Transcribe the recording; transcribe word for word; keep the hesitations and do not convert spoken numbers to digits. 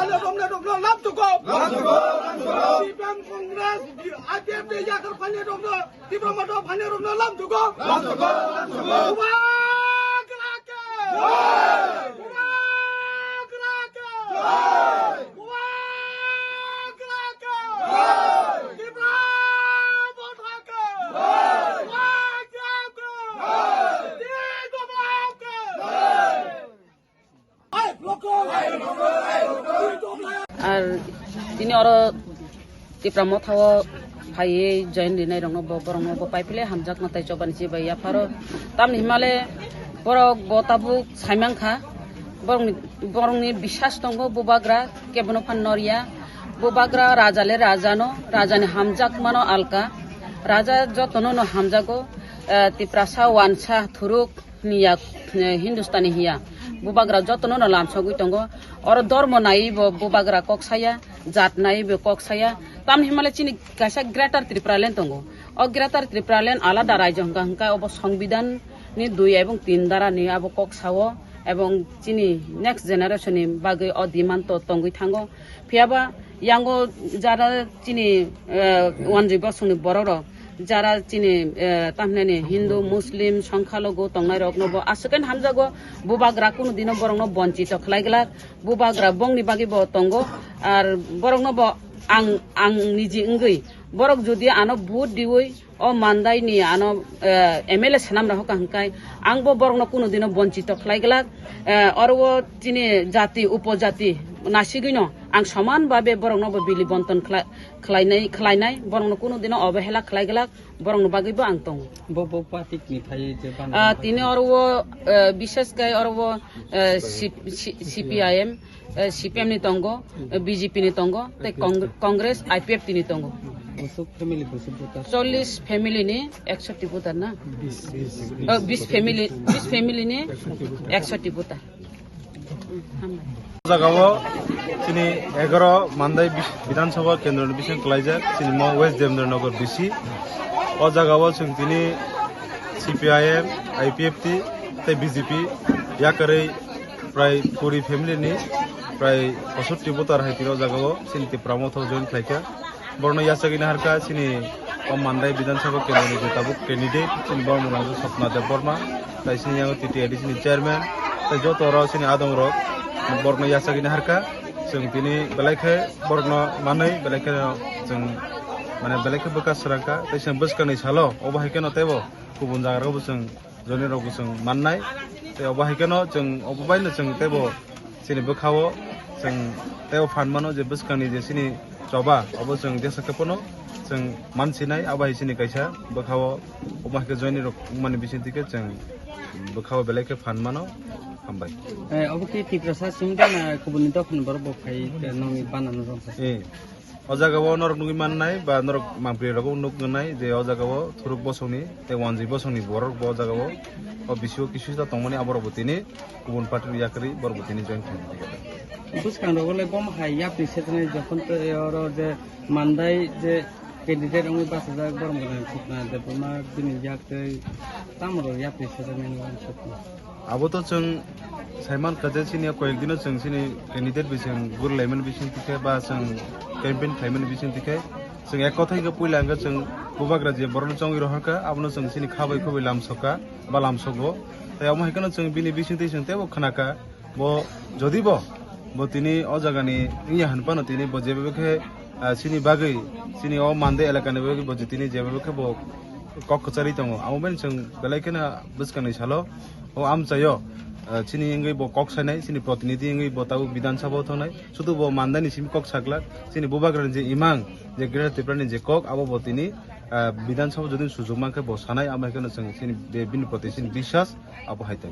Romne romne lam tuko. Lam tuko, lam tuko. C P M Congress, I P F T yakar phane romne, Tipra Motha phane romne lam tuko. Lam tuko, lam tuko. Bubagra ke. Jai. Bubagra ke. Jai. Bubagra ke. Jai. Tipra Motha ke. Jai. Bubagra ke. Jai. Tipra Motha ke. Jai. Ar tini oro Tipra Motha o phaiwi join rinai rokno bo, borokno bo pai philai hamjakma tei chobani chibai yapharo. Tamni himale borok bo tabuk saimang kha. Borokni, borokni bisas tongo Bubagra kebono phan norya. Bubagra raja le raja no, raja ni hamjakmano alka. Raja jotono no hamjago, eh, Tiprasa wansa thuruk. Ni yak, eh, Hindustani hiya. Bubagra jotono no lamsogwi tongo. Oro dormo naiwi bo Bubagra kok saya, jat naiwi bo kok saya. Tamni himale chini kaisa Greater Tripura Land tongo. O Greater Tripura Land alada raijo hwnkha hwnkha obo Songbidan ni dui ebong tin dara ni abo kok sao ebong chini next generation ni bagwi o demand to tongwi thango. Phiyaba yango jara chini, eh, wanjwi bosongni borok rok, jara chini, eh, tamhinani Hindu, Muslim, Songkhalogo tongnai rokno bo aswk khe hamjago. Bubagra kunu dino borokno bonchito khlai glak. Bubagra bongni bagwi bo tongo. Ar borokno bo ang, ang niji wngwi borok jodi ano vote diwi o Mandai ni ano, eh, M L A swnam rok hwnkha hwnkhe ang bo borokno kunu dino bonchito khlai glak. Eh, oro o chini jati, upojati nasigwino ang soman babe borokno bo bili bonton khla-, khlainai, khlainai, borokno kunu dino obehela khlai glak, borokno bagwi bo ang tongo. Bo, bo party ni phai je ban Ah, tini oro o, eh, bishes kai oro o, eh, C-, C-, C P I M, eh, C P M ni tongo, eh, B J P ni tongo, tei Cong-, Congress, I P F T ni tongo. Busuk family, busuk voter. Chollish family ni eksoti voter na? Bis, bis, Oh, bis family, bis family ni eksoti voter. Hmm, hambai. O jaga o chini egaro Mandai bis-, Bidhan Sabha kendro ni bising kwlaijak, chini mo West Devendra Nagar B C. O jaga o chwng tini C P I M, I P F T tei B J P yakarwi prai kuri family ni prai posotti voter hai tini o jaga o chini Tipra Motha o join khlaikha. Borokno yachagwi naharkha chini o Mandai Bidhan Sabha kendro ni je tabuk candidate chini borok mwnang Swapna Debbarma, tai chini yango T T A D C ni chairman, tai joto oro chini adong rok borokno yachagwi naharkha. Chwng tini belai khe borokno manwi belai khe chwng mane belai khe bwkha swrangkha, tai chwng bwskangni salo obo hai kheno teibo kubun jaga rok bo chwng journey rok bo chwng mannai. Tei obo hai kheno chwng obo bai no chwng teibo chini bwkha o chwng teibo phan mano je bwskangni je chini choba obo chwng jesa khe phano chwng mansinai, abo hai chini kaisa bwkha o obo hai khe journey rok wngmani bising twi khe chwng bwkha o belai khe phan mano. Hambai. Eh, obo khe Tiprasa simi da na kubuni dophani borok bo phai, eh, nongni bana no rwngkha? Eh. O jaga o norok nugwi mannai ba norok mangpili rogo nuk wngnai je o jaga o thuruk bosongni tei wanjwi bosongni borok bo o jaga o, o bisi o kisu ta tongmani aborok bo tini kubun party ni yakarwi borok bo tini join khlainai. Bwskang rogo le bomo hai yapri setanai jokhon tei oro je Mandai je candidate wngwi bachajak borok bo nang Swapna Debbarma bini yak tei tamo rok yapri setanai wng Swapna. Abo to chwng saiman kha je chini koyek dino chwng chini candidate bising guri laimani bising tikhe ba chwng campaign khlaimani bising tikhe chwng ek kothai khe puila hwnkhe chwng Bubagra je borokno chongwi rohorkha abono chwng chini khabai khubai lamsokha ba lamsogo. Tai omo hai kheno chwng bini bising twi chwng teibo khnakha bo jodi bo, bo tini o jagani wngya hwn phano tini bo jeba khe, ah, chini bagwi chini o Mandai elakani bagwi bo tini jeba khe bo kok kwcharwi tongo. Amo bai chwng belai kheno bwskangni salo o amchaio, ah, chini wngwi bo kok sanai, chini protinidhi wngwi bo tabuk Bidhan Sabha o thangnai. Sudu bo Mandai ni simi kok saglak, chini Bubagra ni je imang, je Greater Tripura ni je kok, abo bo tini, ah, Bidhan Sabha jodi sujok mankhe bo sanai, amo hai kheno chwng chini be-, bini proti chini biswas abo hai tai.